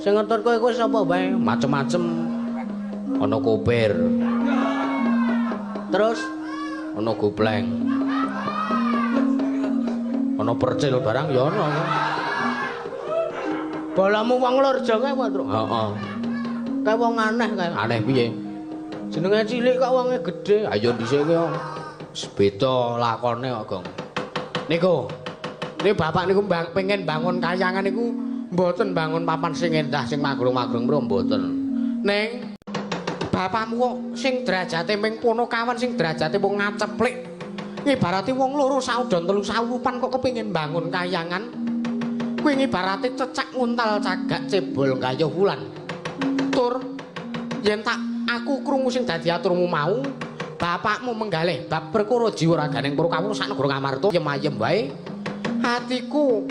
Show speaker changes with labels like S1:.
S1: Sing ngetur kowe kuwi sapa wae? Macem-macem. Ana kopir. Terus ana gopleng. Ana percil barang ya ana. Balamu wong Lorjo kae apa, Truk? Heeh. Kae wong aneh kae. Aneh piye? Jenenge cilik kok wonge gedhe. Ayo dhisik ki wis beda lakone kok, Gong. Niku. Niku bapak niku pengen bangun kayangan niku mboten bangun papan sing endah sing magrung-magrung mro mboten. Ning bapakmu kok sing derajate ming ponokawan sing derajate wong ngaceplik. Ibarate wong loro saudon telu sawupan kok kepengin bangun kayangan. Kuwi ngibarate cecak nguntal cagak cebol gayuh wulan. Tur yen tak aku krungu sing dadi aturmu mau, bapakmu menggalih bab perkara jiwa raganing para kawula sak negara Ngamarta ayem-ayem wae. Atiku